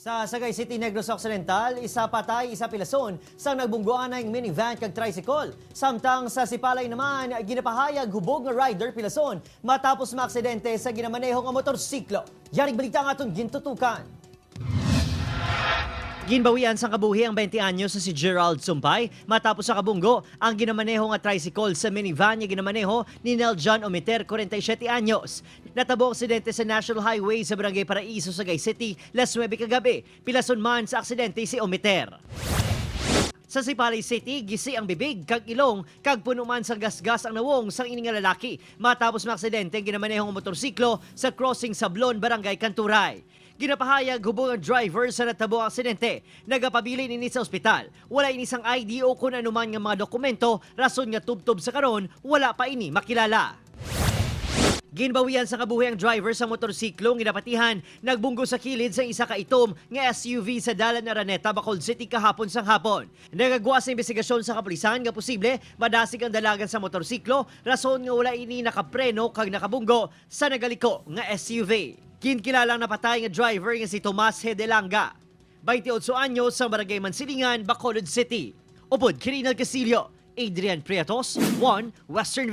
Sa Sagay City, Negros Occidental, isa patay, isa pilason sa nagbungguan ng minivan kag tricycle. Samtang sa Sipalay naman, ginapahayag hubog nga rider pilason matapos maaksidente sa ginamaneho nga motorsiklo. Yaring balita nga atong gintutukan. Ginbawian sa kabuhi ang 20 anyos na si Gerald Sumpay matapos sa kabunggo ang ginamaneho nga tricycle sa minivan nga ginamaneho ni Nel John Omiter, 47 anyos. Natabo ang aksidente sa National Highway sa Barangay Paraiso, Sagay City, las 9 kagabi. Pilason man sa aksidente si Omiter. Sa Sipalay City, gisi ang bibig, kag ilong, kag puno man sa gasgas ang nawong sang ini nga lalaki matapos maaksidente ang ginamanehong motorsiklo sa crossing Sablon, Barangay Kanturay. Ginapahayag hubog ang driver sa natabo ang aksidente. Nagapabilin ini sa ospital. Wala ini sang ID o kung anuman nga mga dokumento, rason nga tubtob sa karon, wala pa ini makilala. Ginbawian sa kabuhi ang driver sa motorsiklo nga ginapatihan nagbunggo sa kilid sa isa ka itom nga SUV sa Dalan Araneta, Bacolod City kahapon sang hapon. Nagagwa sa investigasyon sa kapulisan nga posible madasig ang dalagan sa motorsiklo, rason nga wala ini nakapreno kag nakabunggo sa nagaliko nga SUV. Kinkilalang napatay nga driver nga si Tomas Hedelanga, 28 anyos, sa Barangay Mansilingan, Bacolod City. Upod Kirinal Casillo, Adrian Prietos, 1 Western.